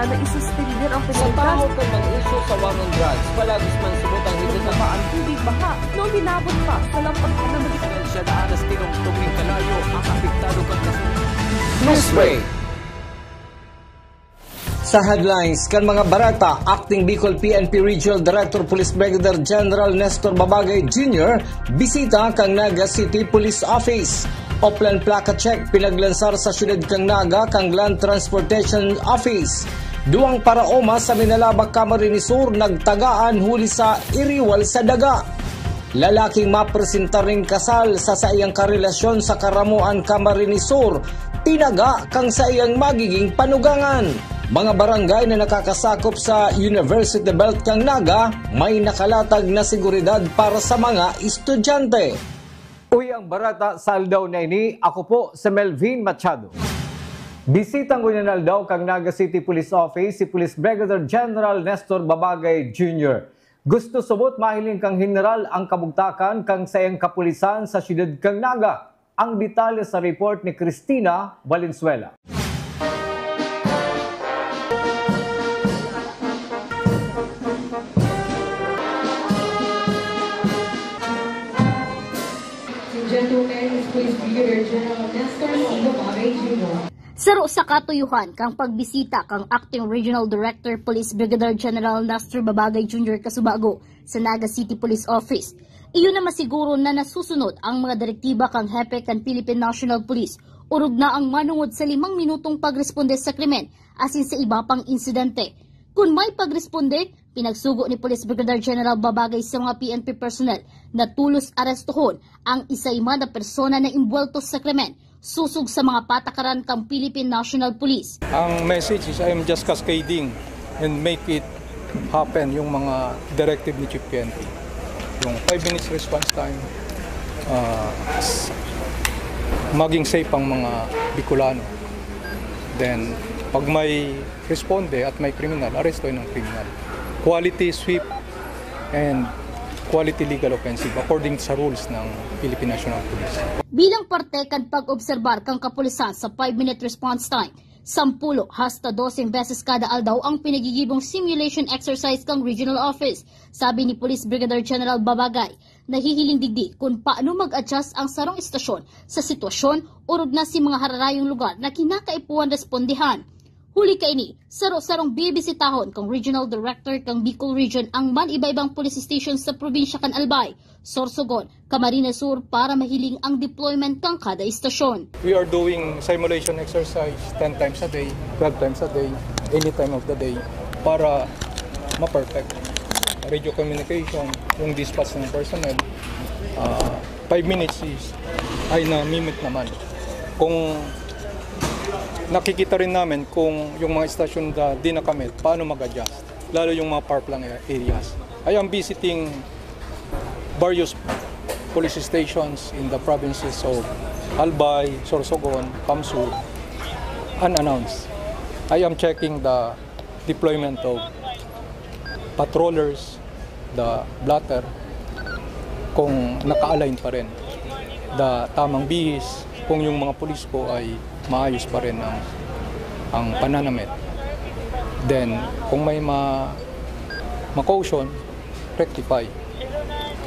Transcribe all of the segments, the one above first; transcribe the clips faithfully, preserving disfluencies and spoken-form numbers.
na isuspender ang Sa penalidad. Tahaw kan mag-issue sa war on drugs, palagis man subot ang higit na Bumaba ang tubig baha noong hinabot pa sa lampas na mali. Dahil siya naanas tinungtong ning kalayo ang apektado kan kasunod. Newsbreak. Sa headlines kan mga bareta, Acting Bicol P N P Regional Director Police Brigadier General Nestor Babagay Junior bisita kan Naga City Police Office. Oplan plaka check pinaglansar sa siyudad kan Naga kan Land Transportation Office. Duwang paraoma sa Minalabac, Camarines Sur nagtagaan huli sa iriwal sa daga. Lalaking mapresentar nin kasal sa saiyang karelasyon sa Caramoan, Camarines Sur, tinaga kan saiyang magiging panugangan. Mga barangay na nakakasakop sa University Belt kan Naga may nakalatag na seguridad para sa mga estudyante. Uwi ang bareta sa aldaw na ini. Ako po si Melvin Machado. Bisita ngunyan aldaw kan Naga City Police Office si Police Brigadier General Nestor Babagay Junior. Gusto subot mahiling kan General ang kabugtakan kan saiyang kapulisan sa siyudad kan Naga. Ang detalye sa report ni Cristina Valenzuela. Gentlemen, Police Brigadier General Nestor Babagay Junior. Saro sa katuyuhan kan pagbisita kan Acting Regional Director Police Brigadier General Nestor Babagay Junior kasubago sa Naga City Police Office, iyo na masiguro na nasusunod ang mga direktiba kan hepe kan Philippine National Police, orog na ang manongod sa limang minutong pagresponde sa krimen asin sa iba pang insidente. Kun may pagresponde, pinagsugo ni Police Brigadier General Babagay sa mga P N P personnel na tulos arestohon ang isay man na persona na imbwelto sa krimen, sosog sa mga patakaran kan Philippine National Police. Ang message is, I am just cascading and make it happen yung mga directive ni Chief P N P. Yung five minutes response time, ah, s-, maging safe ang mga Bicolano. Then, pag may responde at may kriminal, arestohin ang kriminal. Quality sweep and quality legal offensive according sa rules ng Philippine National Police. Bilang parte kan pag-obserbar kan kapulisan sa five-minute response time, sampulo hasta doseng beses kada aldaw ang pinagigibong simulation exercise kan Regional Office. Sabi ni Police Brigadier General Babagay, nahihiling digdi kun paano mag-adjust ang sarong istasyon sa sitwasyon orog na si mga hararayong lugar na kinakaipuhan respondihan. Huli kaini, saro-sarong bibisitahon kan Regional Director kan Bicol Region ang man iba-ibang police station sa probinsya kan Albay, Sorsogon, Camarines Sur para mahiling ang deployment kan kada istasyon. We are doing simulation exercise ten times a day, twelve times a day, any time of the day para ma-perfect. Radio communication, yung dispatch ng personnel, ah, five minutes is ay namimit naman. Kung nakikita rin namin kung yung mga istasyon na di nakamit, paano mag-adjust, lalo yung mga power plant areas. I am visiting various police stations in the provinces of Albay, Sorsogon, Kamsur, unannounced. I am checking the deployment of patrollers, the blotter, kung naka-align pa rin. The tamang bihis, kung yung mga pulis ko ay maayos pa rin ang, ang pananamit. Then, kung may ma-, ma-caution, rectify.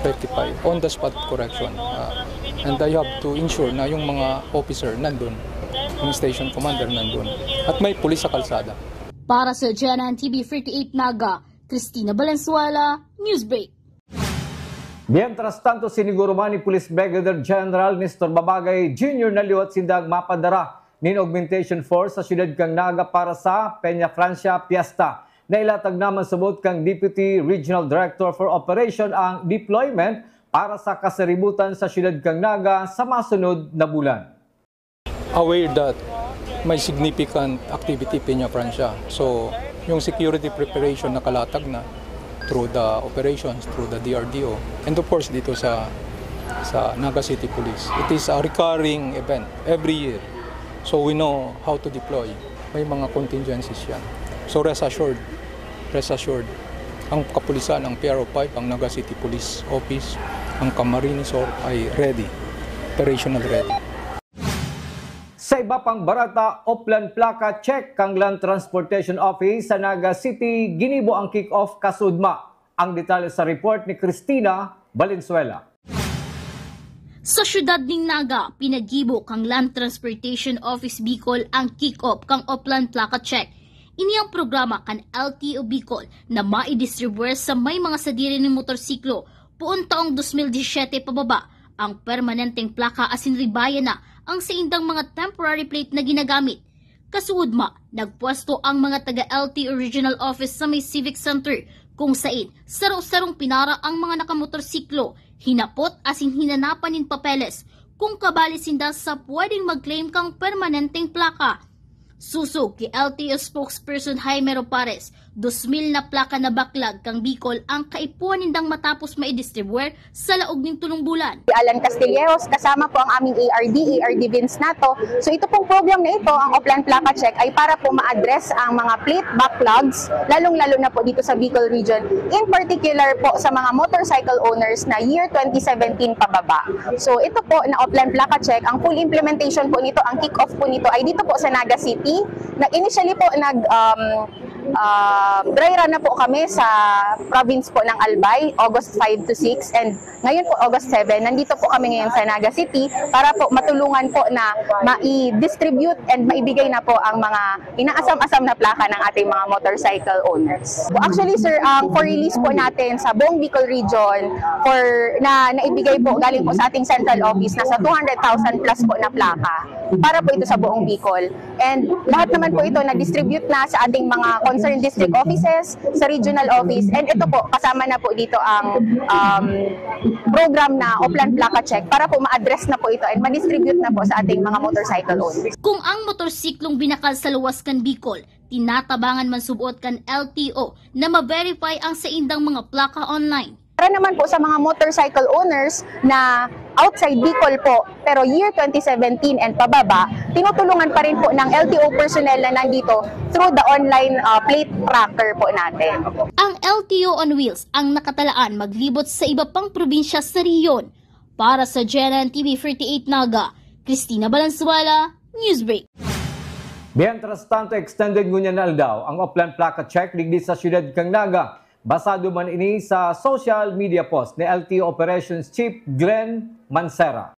Rectify. On the spot correction. Ah, and I have to ensure na yung mga officer nandun, yung station commander nandun. At may pulis sa kalsada. Para sa G N N T V forty-eight Naga, Cristina Valenzuela, Newsbreak. Mientras tanto, siniguro man ni Police Brigadier General Nestor Babagay Junior na liwat sindang mapadara nin augmentation force sa siyudad kan Naga para sa Peña Francia Fiesta. Nailatag na man subot kan Deputy Regional Director for Operation ang deployment para sa kasaributan sa siyudad kan Naga sa masunod na bulan. Aware that may significant activity Peña Francia. So, yung security preparation nakalatag na through the operations, through the D R D O, and of course dito sa, sa Naga City Police. It is a recurring event every year. So we know how to deploy. May mga contingencies yan. So rest assured, rest assured, ang kapulisan, ang P R O five, ang Naga City Police Office, ang Camarines Sur ay ready, operational ready. Iba pang barata, Oplan Plaka Check kan Land Transportation Office sa Naga City, ginibo ang kick-off kasudma. Ang detalye sa report ni Christina Valenzuela. Sa siyudad nin Naga, pinagibo kan Land Transportation Office Bicol ang kick-off kan Oplan Plaka Check. Ini ang programa kan L T O Bicol na maidistribuyar sa may mga sadiri nin motorsiklo poon taong dos mil disisiete pababa ang permanenteng plaka asin ribayan na ang saindang mga temporary plate na ginagamit. Kasuodma, nagpwesto ang mga taga L T O Regional Office sa may Civic Center, kung sain saro-sarong pinara ang mga nakamotorsiklo, hinapot asin hinanapan nin papeles kung kabali sinda sa pwedeng mag-claim kang permanenteng plaka. Susog ki L T O spokesperson Jaime Ropares, dos mil na plaka na baklag kang Bicol ang kaipuhan nindang matapos maidistribuyar sa laog nin tolong bulan. Si Alan Castillejos, kasama po ang aming A R D, A R D Vince Nato. So ito pong program na ito, ang Oplan Plaka Check, ay para po ma-address ang mga plate backlogs, lalong-lalo na po dito sa Bicol region, in particular po sa mga motorcycle owners na year twenty seventeen pababa. So ito po na Oplan Plaka Check, ang full implementation po nito, ang kick-off po nito ay dito po sa Naga City. Na initially po nag um, ah, dry run na po kami sa province po ng Albay, August five to six, and ngayon po, August seven, nandito po kami ngayon sa Naga City para po matulungan po na mai-distribute and maibigay na po ang mga inaasam-asam na plaka ng ating mga motorcycle owners. Actually, sir, ang for release po natin sa buong Bicol region for na naibigay po galing po sa ating central office, nasa two hundred thousand plus po na plaka para po ito sa buong Bicol. And lahat naman po ito na-distribute na sa ating mga concerned district offices, sa regional office. And ito po, kasama na po dito ang um, program na Oplan Plaka Check para po ma-address na po ito and ma-distribute na po sa ating mga motorcycle owners. Kung ang motorsiklong binakal sa luwas kan Bicol, tinatabangan man subot kan L T O na ma-verify ang saindang mga plaka online. Para naman po sa mga motorcycle owners na outside Bicol po, pero year twenty seventeen and pababa, tinutulungan pa rin po ng L T O personnel na nandito through the online uh, plate tracker po natin. Ang L T O on Wheels ang nakatalaan maglibot sa iba pang probinsya sa rehiyon. Para sa G N N T V forty-eight Naga, Christina Valenzuela, Newsbreak. Mientras tanto, extended ngunyan na aldaw ang Oplan Plaka Check digdi sa siyudad kan Naga. Basado man ini sa social media post ni L T O Operations Chief Glenn Mancera.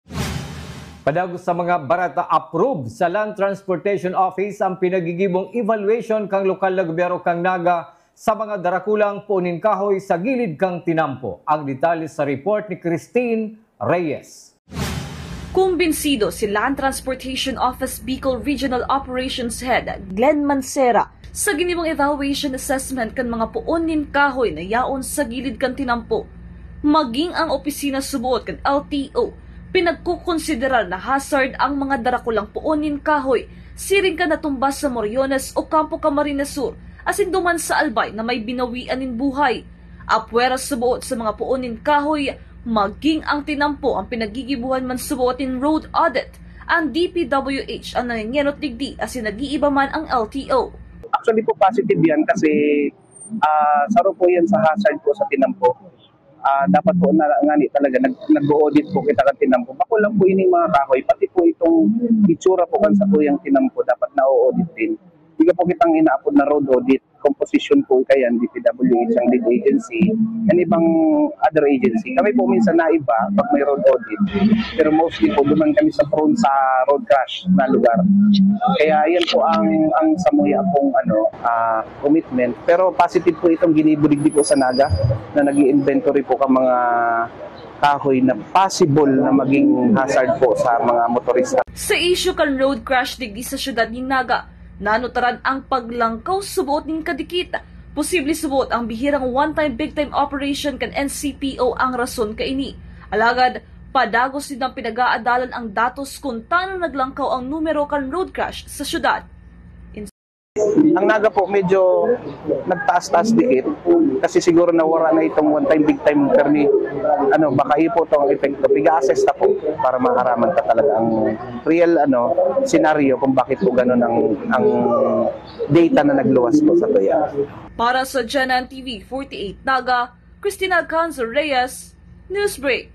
Padagos sa mga barata, approved sa Land Transportation Office ang pinagigibong evaluation kan lokal na gobyerno kan Naga sa mga darakulang puon nin kahoy sa gilid kan tinampo. Ang detalye sa report ni Christine Reyes. Kumbinsido si Land Transportation Office Bicol Regional Operations Head Glenn Mancera sa ginibong evaluation assessment kan mga puon nin kahoy na yaon sa gilid kan tinampo. Maging ang opisina subot kan L T O, pinagkukonsiderar na hazard ang mga darakulang puon nin kahoy siring kan natumba sa Moriones o Campo Camarines Sur asin duman sa Albay na may binawian nin buhay. Apwera subot sa mga puon nin kahoy, maging ang tinampo ang pinagigibuhan man subot nin road audit. Ang D P W H ang nangengenot digdi asin nag-iiba man ang L T O. Actually po, positive yan kasi ah, saro po yan sa hazard po sa tinampo. Ah, dapat po na ngani talaga nag, nag-audit po kita kan tinampo. Bako lang po ining mga kahoy, pati po itong itsura po kan sa tuyang tinampo, dapat na-audit din. Di ka po kitang inaapod na road audit, composition po ika yan, D P W H ang lead agency, and ibang other agency. Kami po minsan na iba pag may road audit. Pero mostly po, duman kami sa prone sa road crash na lugar. Kaya yan po ang, ang samuya pong ano, ah, commitment. Pero positive po itong ginibo digdi po sa Naga na nag inventory po ka mga kahoy na possible na maging hazard po sa mga motorista. Sa isyu kan road crash digdi sa siyudad nin Naga, nanutaran ang paglangkaw subot nin kadikit. Posible subot ang bihirang one-time big-time operation kan N C P O ang rason kaini. Alagad, padagos nindang pinag-aadalan ang datos kun tano naglangkaw ang numero kan road crash sa siyudad. Ang Naga po, medyo nagtaas-taas dikit kasi siguro nawara na itong one time, big time permi. Ano, baka iyo po itong epekto. Piga-assess ta po para maaraman ta talaga ang real, ano, senaryo kung bakit po ganun ang, ang data na nagluwas po sa tuya. Para sa G N N T V forty-eight Naga, Christina Canzo Reyes, Newsbreak.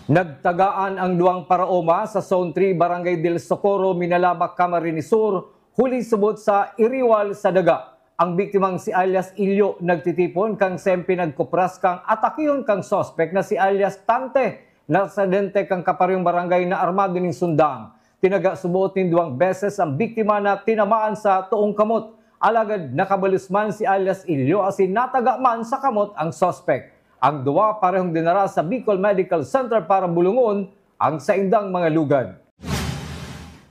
Nagtagaan ang duwang paraoma sa Zone three, Barangay del Socorro, Minalabac, Camarines Sur, huli subot sa iriwal sa daga. Ang biktimang si alias Ilyo nagtitipon kan sempin nagkupras kan atakihon kan suspek na si alias Tante, na residente kan kaparehong barangay na armado nin sundang. Tinaga subot nin duwang beses ang biktima na tinamaan sa toong kamot, alagad nakabalos man si alias Ilyo asin nataga man sa kamot ang suspek. Ang duwa parehong dinara sa Bicol Medical Center para bulungon ang saindang mga lugad.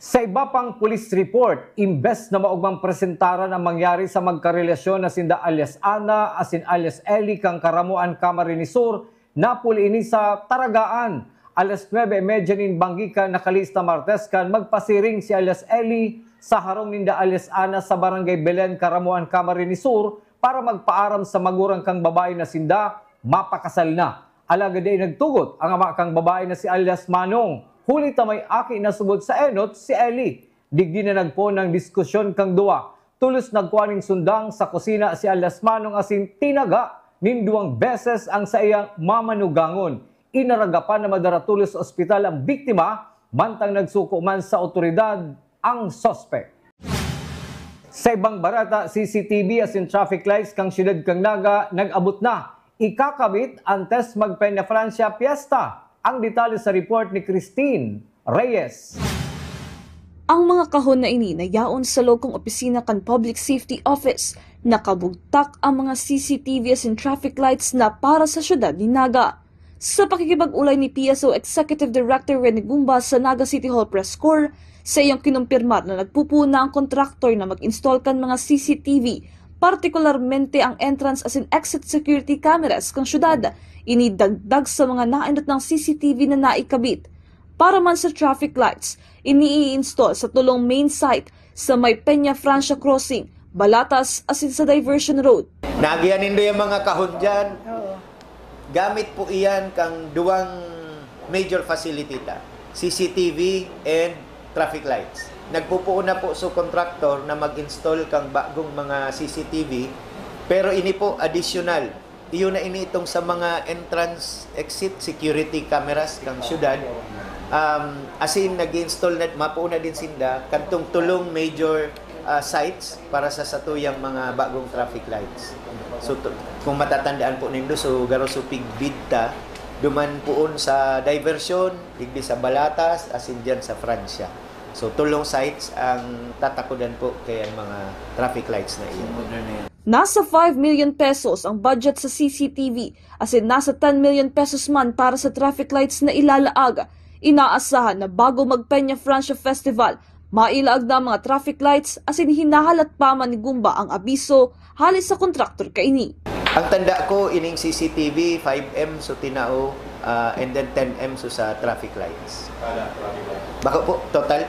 Sa iba pang police report, imbes na maogmang presentaran ang mangyari sa magkarelasyon na sinda alias Ana asin alias Eli kan Caramoan, Camarines Sur, napuli ini sa Taragaan. Alas nuebe y media nin banggi kan nakalista Martes kan magpasiring si alias Eli sa harong ninda alias Ana sa Barangay Belen, Caramoan, Camarines Sur, para magpaaram sa magurang kan babae na sinda mapakasal na. Alagad dai nagtugot ang ama kan babae na si alias Manong, huli ta may aki na subot sa enot si Eli. Digdi na nagpoon ang diskusyon kan duwa. Tolos nagkua nin sundang sa kusina si alias Manong asin tinaga nin duwang beses ang saiyang mamanugangon. Inaragapan na madara tolos sa ospital ang biktima, mantang nagsuko man sa awtoridad ang suspek. Sa ibang bareta, C C T V asin traffic lights kan siyudad kan Naga nag-abot na. Ikakabit antes mag-Peñafrancia Fiesta. Ang detalye sa report ni Christine Reyes. Ang mga kahon na ini na yaon sa loob kan opisina kan Public Safety Office. Nakabugtak ang mga C C T V asin traffic lights na para sa siyudad ni Naga. Sa pakikipag-olay ni P S O Executive Director Rene Gumba sa Naga City Hall Press Corps, sa iyang kinumpirmar na nagpupuon na ang kontraktor na mag-install kan mga C C T V, partikularmente ang entrance asin exit security cameras kan syudad. Ini dagdag sa mga naenot nang C C T V na naikabit. Para man sa traffic lights, ini i-install sa tulong main site sa may Peña Francia Crossing, Balatas asin sa Diversion Road. Naagihan nindo yung mga kahon dyan? Oo. Gamit po iyan kang duwang major facility ta, C C T V and traffic lights. Nagpupuon na po so contractor na mag-install kang bagong mga C C T V, pero ini po additional. Iyo na ini itong sa mga entrance exit security cameras kang syudad. Um, as in, nag-install na, mapuon na din sinda kantong tulong major ah, sites para sa satuyang mga bagong traffic lights. So, to, kung matatandaan po nindo, so garo so pigbid ta, duman poon sa diversion, digdi sa Balatas, asin diyan sa Francia. So, tulong sites ang tatakudan po kaya mga traffic lights na iyan. Nasa five million pesos ang budget sa C C T V, asin nasa ten million pesos man para sa traffic lights na ilalaag. Inaasahan na bago mag Peña Francia Festival, mailaag na ang mga traffic lights asin hinahalat pa man ni Gumba ang abiso hale sa kontraktor kaini. Ang tanda ko, ining C C T V, five M so tinao, ah, and then ten M so sa traffic lights. Kada traffic light? Bako po, total.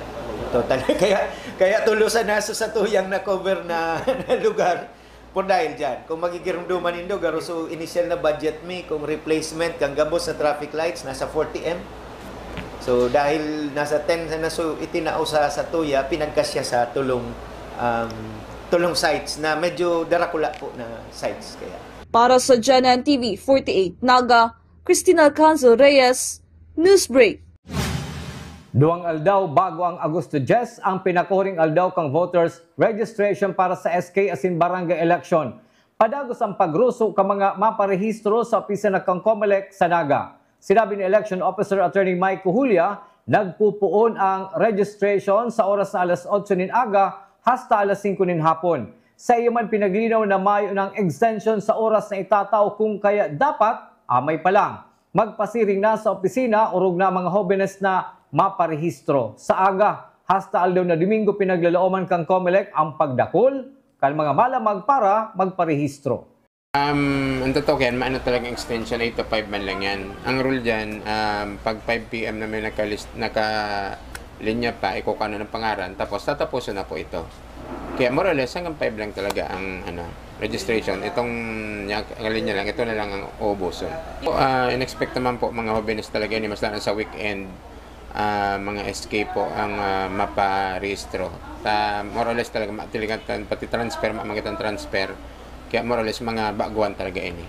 Total. kaya, kaya tulusan na so sa tuyang na-cover na, na lugar. Por dahil dyan, kung magigirumduman nindo, garo so initial na budget mi, kung replacement kang gabos na traffic lights, nasa forty M. So, dahil nasa ten na so itinao sa, sa tuya, pinagkasya sa tulong, um, tulong sites na medyo darakula po na sites kaya. Para sa G N N T V forty-eight Naga, Christina Alcanzo Reyes, Newsbreak. Duwang aldaw bago ang Agosto dyes, ang pinakuring aldaw kan voters registration para sa S K asin barangay election. Padagos ang pagruso kan mga maparehistro sa opisina kan Comelec sa Naga. Sinabi ni Election Officer Attorney Mike Cujulia, nagpupoon ang registration sa oras na alas otso nin aga hasta alas singko nin hapon. Sa iyo man pinaglinaw na mayo nang extension sa oras na itatao, kung kaya dapat amay pa lang. Magpasiring na sa opisina orog na mga hobenes na maparehistro. Sa aga, hasta aldaw na Domingo, pinaglalaoman kan Comelec ang pagdakul kan mga malamag para magparehistro. Um, ang totoo yan, maano talagang extension, eight to five man lang yan. Ang rule dyan, um, pag five P M na may nakalis- nakalinya pa, ikukuha na ng pangaran, tapos tatapusin na po ito. Kaya more or less, hanggang five lang talaga ang ano, registration. Itong yung linya lang, ito na lang ang uubusin. Uh, in-expect naman po mga hobenes talaga ini, mas lalo sa weekend, uh, mga S K po ang uh, maparehistro. Ta, more or less talaga, matiligan, pati transfer, mamangitan transfer. Kaya more or less, mga baguhan talaga ini.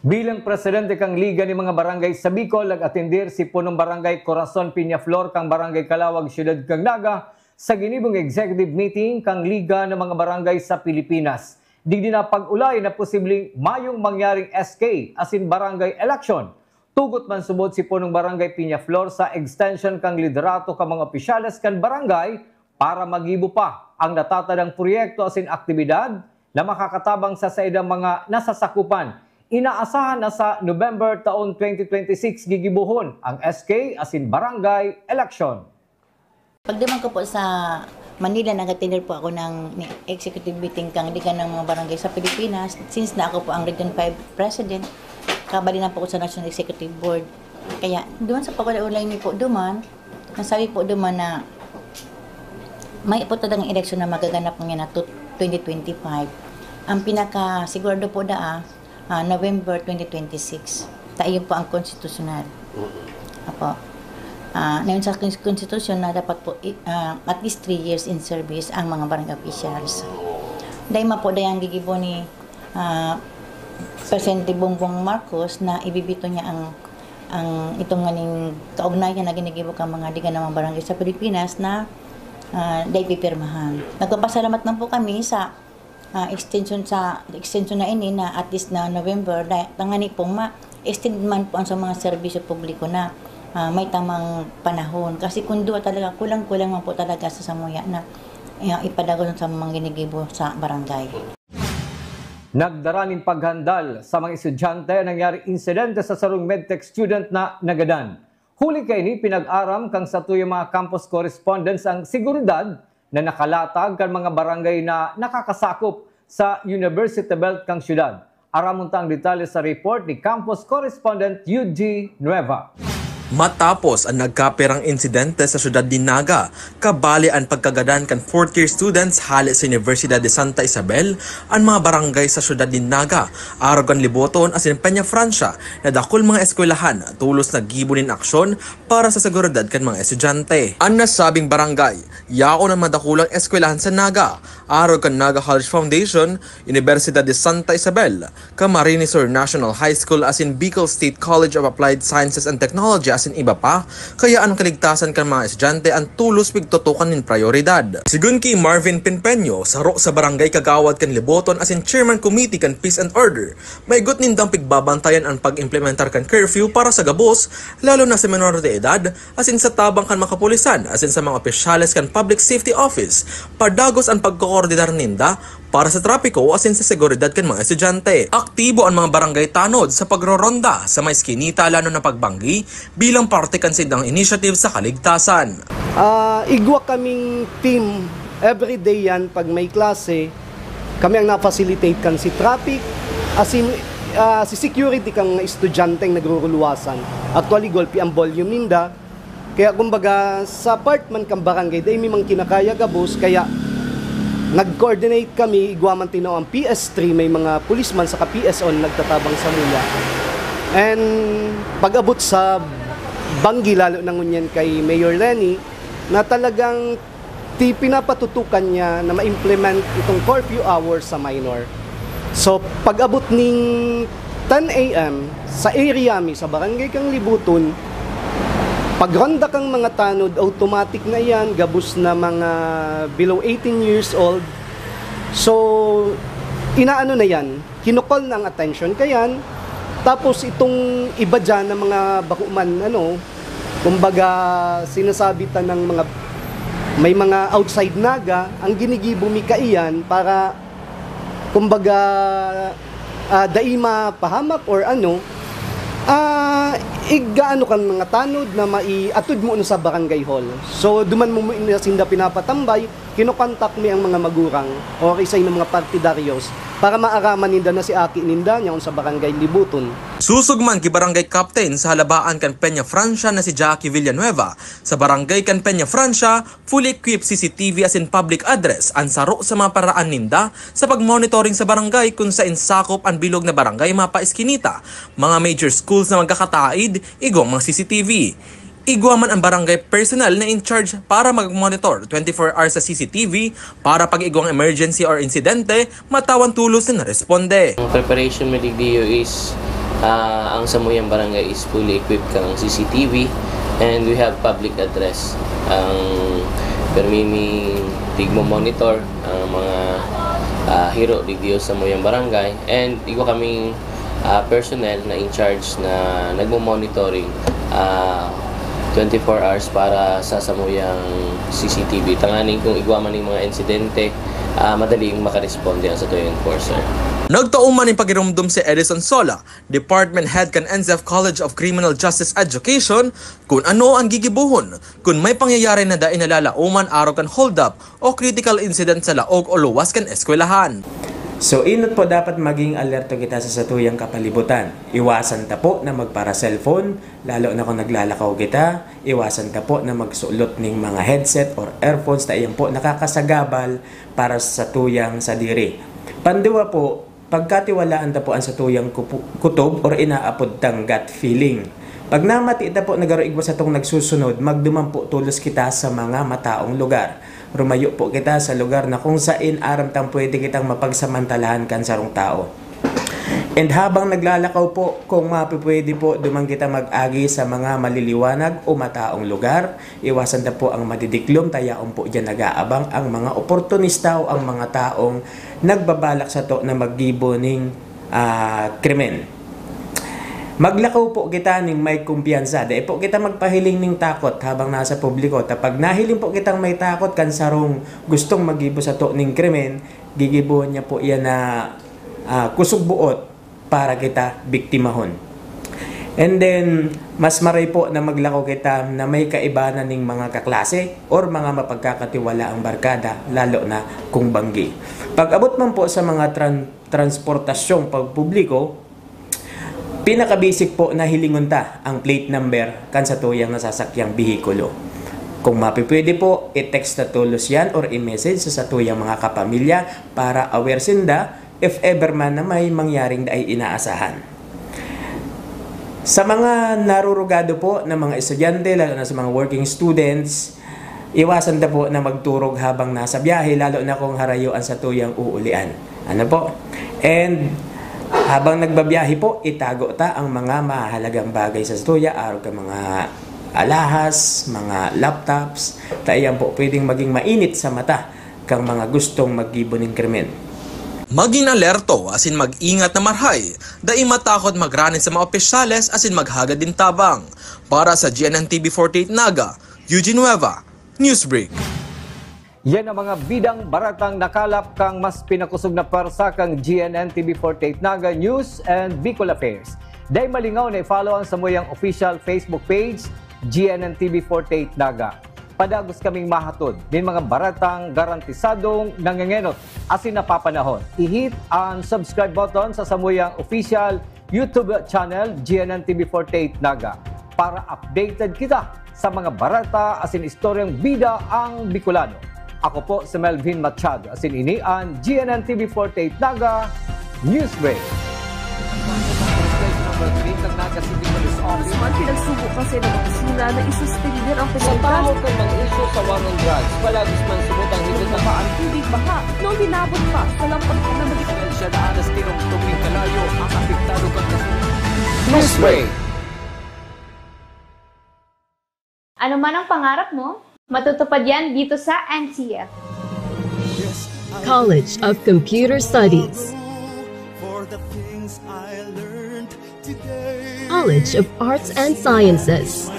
Bilang presidente kan Liga nin mga Barangay sa Bicol, nag-atender si Punong Barangay Corazon Peñaflor kan Barangay Calawag, Siyudad kan Naga, sa ginibong executive meeting kan Liga nin mga Barangay sa Pilipinas. Digdi napag-olay na posibleng mayong mangyaring S K asin barangay election. Tugot man subod si Punong Barangay Peñaflor sa extension kan liderato kan mga opisyales kan barangay para magibo pa ang natatadang proyekto asin aktibidad na makakatabang sa saindang mga nasasakupan. Inaasahan na sa November taon twenty twenty-six gigibohon ang S K asin barangay election. Pagduman ko po sa Manila, nag-attend po ako ng ni- executive meeting kang Liga ng mga Barangay sa Pilipinas. Since na ako po ang Region five President, kabali na po ako sa National Executive Board. Kaya duman sa pagkakaulay ni po duman, nasabi po duman na may po talagang eleksyon na magaganap ngayon na tut- twenty twenty-five. Ang pinakasigurado po daa, ah, November twenty twenty-six. Ta iyon po ang konstitusyonal. Apo. Ah, ngayon sa kons- konstitusyon na dapat po i- ah, at least three years in service ang mga barangay officials. Dahil man po dahil ang gigibo ni ah, Presidente Bongbong Marcos na ibibito niya ang ang itong nganing kaugnayan na ginigibo kan mga liga ng mga barangay sa Pilipinas na ah, dai pipirmahan. Nagpapasalamat man po kami sa ah, extension sa extension na ini na at least na November dahil tangani pong ma-extend man po ang sa mga serbisyo publiko na ah, may tamang panahon. Kasi kung duwa talaga, kulang-kulang man po talaga sa samuya na ah, ipadagos sa mga ginigibo sa barangay. Nagdara nin paghandal sa mga estudyante ang nangyaring insidente sa sarong medtech student na nagadan. Huli kaini, pinag-aram kan satuyang mga campus correspondents ang seguridad na nakalatag kan mga barangay na nakakasakop sa University Belt kan siyudad. Aramon ta ang detalye sa report ni campus correspondent Yuji Nueva. Matapos ang nagkapirang insidente sa siyudad nin Naga, kabali an pagkagadan kan fourth year students hale sa Universidad de Santa Isabel, an mga barangay sa siyudad nin Naga, arog kan Liboton asin Peñafrancia, na dakul mga eskwelahan, tolos naggibo nin aksyon para sa seguridad kan mga estudyante. An nasabing barangay, yaon an madakulang eskwelahan sa Naga, arog kan Naga College Foundation, Universidad de Santa Isabel, Camarines Sur National High School asin Bicol State College of Applied Sciences and Technology asin iba pa, kaya an kaligtasan kan mga estudyante an tolos pigtutukan nin prayoridad. Sigon ki Marvin Pinpeño, saro sa barangay kagawad kan Liboton asin chairman committee kan Peace and Order, maigot nindang pigbabantayan an pag-implementar kan curfew para sa gabos, lalo na sa menor de edad, asin sa tabang kan mga kapulisan asin sa mga opisyales kan Public Safety Office, padagos an pagkoordinar ninda para sa trapiko asin sa seguridad kan mga estudyante. Aktibo an mga barangay tanod sa pagroronda sa mga eskinita lalo na pagbanggi bilang parte kan saindang initiative sa kaligtasan. Ah, igwa kaming team, everyday yan pag may klase, kami ang na-facilitate kan si traffic, as in, ah, si security kan mga estudyante ang nagruruluwasan. Actually, golpe ang volume ninda. Kaya kumbaga, sa part man kan barangay, dai mi man kinakaya gabos, kaya nag-coordinate kami, igwa man tinao ang P S three, may mga policeman saka P S O na nagtatabang samuya. And pag-abot sa banggi, lalo na ngunyan kay Mayor Leni, na talagang ti pinapatutukan niya na ma-implement itong curfew hours sa minor. So, pag-abot ning ten A M, sa area mi, sa barangay kan Liboton, pag ronda kang mga tanod, automatic na yan, gabos na mga below eighteen years old. So, inaano na yan, kino-call na ang attention kayan. Tapos itong iba dyan na mga bako man, ano, kumbaga, sinasabi ta ng mga, may mga outside Naga, ang ginigibo mi kaiyan para, kumbaga, ah, dai mapahamak or ano, ah, igaano kan mga tanod na maiatod mo sa barangay hall. So, duman mo mo na sinda pinapatambay, kinokontak mi ang mga magurang o isa ng mga partidaryos para maaraman ninda na si aki ninda niya sa barangay Libuton. Susog man ki barangay captain sa halabaan kan Peña Francia na si Jackie Villanueva. Sa barangay kan Peña Francia, fully equipped C C T V asin public address an saro sa mga paraan ninda sa pag-monitoring sa barangay kun sain sakop an bilog na barangay mapa eskinita, mga major schools na magkakataid, igwang mga C C T V. Igwa man ang barangay personnel na in charge para mag-monitor twenty-four hours sa C C T V para pag igwang emergency or insidente, matawan tulos na naresponde. Ang preparation mi digdiyo is Ah, ang samuyang barangay is fully equipped kan C C T V, and we have public address. Ang permi mi tigmo-monitor ang mga, ah, hiro digdi sa samuyang barangay, and igwa kaming, ah, personnel na in charge na nagmo-monitoring, ah, twenty-four hours para sa samuyang C C T V. Tanganing kung igwa man ning mga insidente, ah, madaling makaresponde ang satuyang enforcer. Nagtao man nin pagirumdom si Edison Sola, Department Head kan N Z F College of Criminal Justice Education, kun ano ang gigibohon kun may pangyayari na dai nalalaoman arog kan hold-up o critical incident sa laog o luwas kan eskwelahan. So, enot po, dapat maging alerto kita sa satuyang kapalibutan. Iwasan ta po na magpara-cellphone, lalo na kung naglalakaw kita. Iwasan ta po na magsulot ning mga headset or earphones ta iyan po nakakasagabal para sa satuyang sadiri. Panduwa po, pagkatiwalaan ta po ang satuyang kupu-, kutob or inaapod tang gut feeling. Pag namati ta po na garo igwa satong nagsusunod, magduman po tolos kita sa mga mataong lugar. Rumayo po kita sa lugar na kung sain aram tang pwede kitang mapagsamantalahan kan sarong tao. And habang naglalakaw po, kung mapipwede po, duman kita mag-agi sa mga maliliwanag o mataong lugar. Iwasan ta po ang madidiklom, ta yaon po diyan nag-aabang ang mga oportunista o ang mga taong nagbabalak sato na maggibo ning, ah, krimen. Maglakaw po kita ning may kumpiyansa. Dai po kita magpahiling ning takot habang nasa publiko. Ta pag nahiling po kitang may takot kan sarong gustong maggibo sato ning krimen, gigibohon niya po iyan na, ah, kusog buot para kita biktimahon. And then, mas maray po na maglakaw kita na may kaibanan ning mga kaklase or mga mapagkakatiwalaang barkada, lalo na kung banggi. Pag-abot man po sa mga tran-, transportasyong pagpubliko, pinakabasic po na hilingon ta ang plate number kan satuyang nasasakyang behikulo. Kung mapipwede po, i-text ta tolos yan or i-message sa satuyang mga kapamilya para aware sinda if ever man na may mangyaring dai inaasahan. Sa mga narurugado po na mga estudyante, lalo na sa mga working students, iwasan ta po na magturog habang nasa biyahe, lalo na kung harayo an satuyang uulian. Ano po? And habang nagbabiyahe po, itago ta ang mga mahalagang bagay sa satuya, arog kan mga alahas, mga laptops, ta iyan po pwedeng maging mainit sa mata kan mga gustong maggibo nin krimen. Magin alerto asin mag-ingat na marhay, dai matakot magrani sa mga opisyales asin maghagad nin tabang. Para sa G N N T V forty-eight Naga, Eugene Nueva, Newsbreak. Yan ang mga bidang baratang nakalap kan mas pinakosog na pwersa kan G N N T V forty-eight Naga News and Bicol Affairs. Dai malingaw na i-follow ang samuyang official Facebook page, G N N T V forty-eight Naga. Padagos kaming mahatod nin mga baratang garantisadong nangengenot asin napapanahon. I-hit ang subscribe button sa samuyang official YouTube channel, G N N T V forty-eight Naga, para updated kita sa mga bareta asin istoryang bida ang Bicolano. Ako po si Melvin Machado, asin ini an G N N T V forty-eight Naga Newsbreak. Naga City Police Office. Mas man pinagsubo kasi ng opisina na isuspender ang Sa komunidad. Tahaw kan mga isyu sa war on drugs, palagis man sumutang higit na Bumaba ang tubig baha noong hinabot pa sa lampag na magiging Siya na alas tinungtong ning kalayo ang apektado kan kasunod. Newsbreak. Ano man ang pangarap mo, matutupad yan dito sa N C F. College of Computer Studies. College of Arts and Sciences.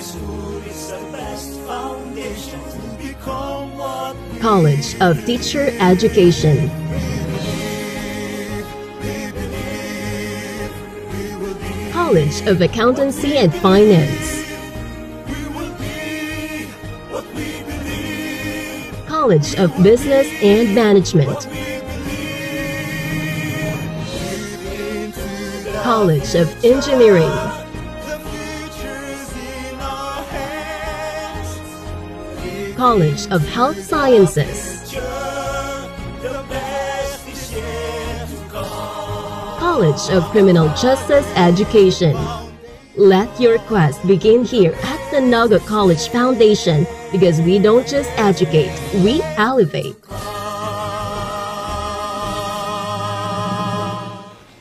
College of Teacher Education. College of Accountancy and Finance. College of Business and Management. College of Engineering. College of Health Sciences. College of Criminal Justice Education. Let your quest begin here at the Naga College Foundation, because we don't just educate, we elevate.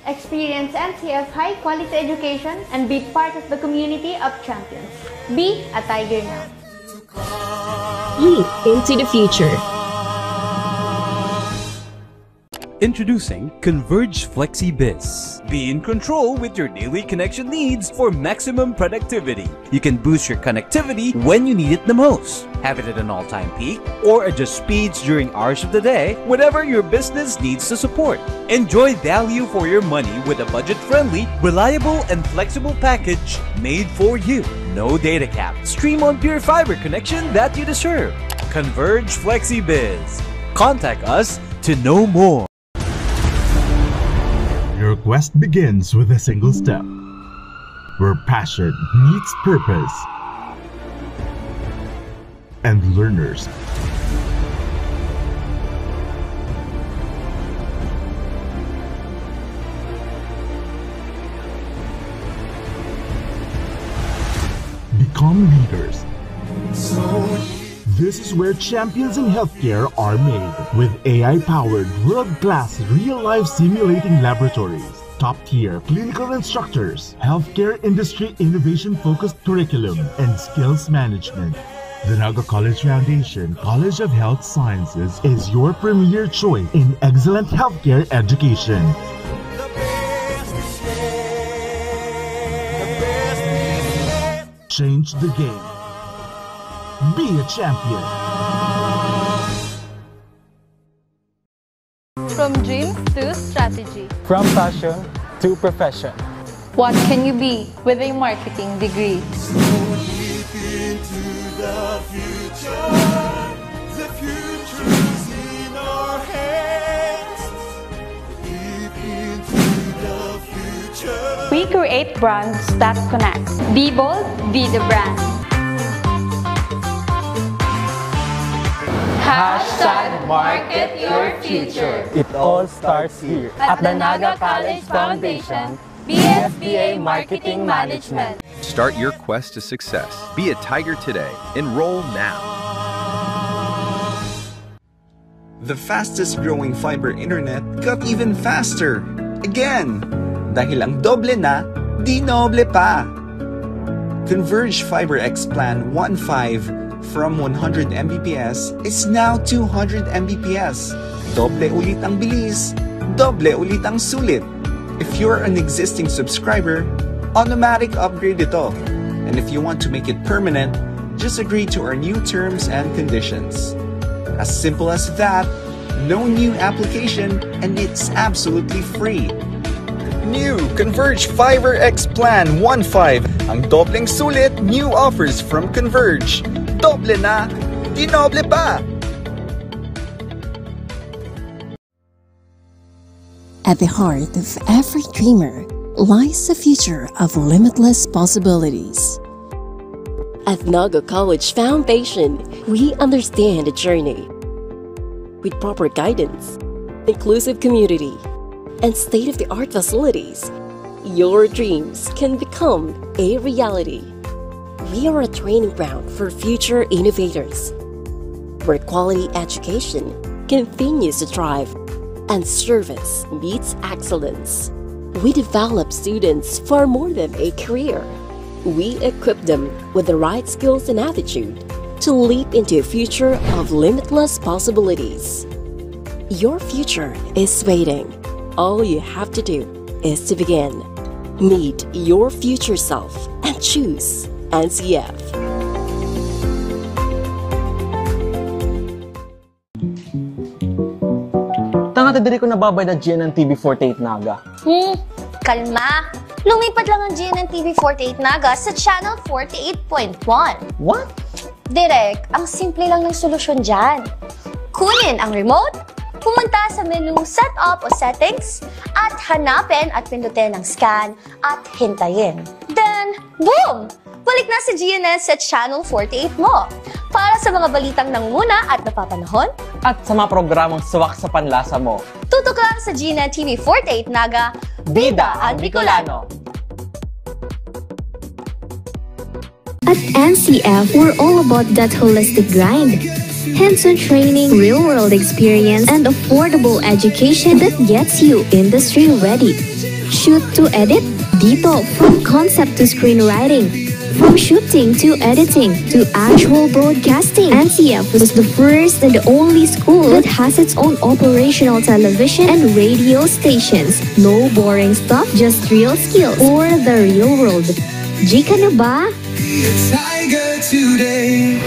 Experience N C F high quality education and be part of the community of champions. Be a tiger now. Leap into the future. Introducing Converge FlexiBiz. Be in control with your daily connection needs for maximum productivity. You can boost your connectivity when you need it the most. Have it at an all-time peak or adjust speeds during hours of the day, whatever your business needs to support. Enjoy value for your money with a budget-friendly, reliable, and flexible package made for you. No data cap. Stream on pure fiber connection that you deserve. Converge FlexiBiz. Contact us to know more. Your quest begins with a single step. Where passion meets purpose and learners become leaders. This is where champions in healthcare are made with A I powered world class real life simulating laboratories, top tier clinical instructors, healthcare industry innovation focused curriculum, and skills management. The Naga College Foundation College of Health Sciences is your premier choice in excellent healthcare education. Change the game. Be a champion. From dreams to strategy. From passion to profession. What can you be with a marketing degree? We create brands that connect. Be bold, be the brand. Hashtag market your future. It all starts here. At the Naga College Foundation, B S B A Marketing Management. Start your quest to success. Be a tiger today. Enroll now. The fastest growing fiber internet got even faster. Again! Dahil ang doble na, dinoble pa. Converge Fiber X Plan one five from one hundred M B P S is now two hundred M B P S. Doble ulit ang bilis, doble ulit ang sulit. If you're an existing subscriber, automatic upgrade ito. And if you want to make it permanent, just agree to our new terms and conditions. As simple as that, no new application, and it's absolutely free. New Converge Fiber X Plan one five. Ang dobleng sulit, new offers from Converge. Doble na, dinoble pa! At the heart of every dreamer lies a future of limitless possibilities. At Naga College Foundation, we understand the journey. With proper guidance, inclusive community, and state of the art facilities, your dreams can become a reality. We are a training ground for future innovators, where quality education continues to thrive and service meets excellence. We develop students for more than a career. We equip them with the right skills and attitude to leap into a future of limitless possibilities. Your future is waiting. All you have to do is to begin. Meet your future self and choose N C F. Tanga ta diri ko nababayad na G N N T V forty-eight Naga. Hmm, kalma. Lumipat lang ang G N N T V forty-eight Naga sa Channel forty-eight point one. What? Direk, ang simple lang ng solusyon dyan. Kunin ang remote, pumunta sa menu Setup o Settings, at hanapin at pindutin ang scan at hintayin. Then, boom! Balik na si G N N sa Channel forty-eight mo. Para sa mga balitang nanguna at napapanahon, At sa mga programang swak sa panlasa mo. Tutok lang sa G N N T V forty-eight Naga, Bida ang Bicolano. At N C F, we're all about that holistic grind. Hands-on training, real-world experience, and affordable education that gets you industry ready. Shoot to edit? Dito, from concept to screenwriting, from shooting to editing to actual broadcasting, N C F was the first and only school that has its own operational television and radio stations. No boring stuff, just real skills for the real world. G ka na ba? Tiger today.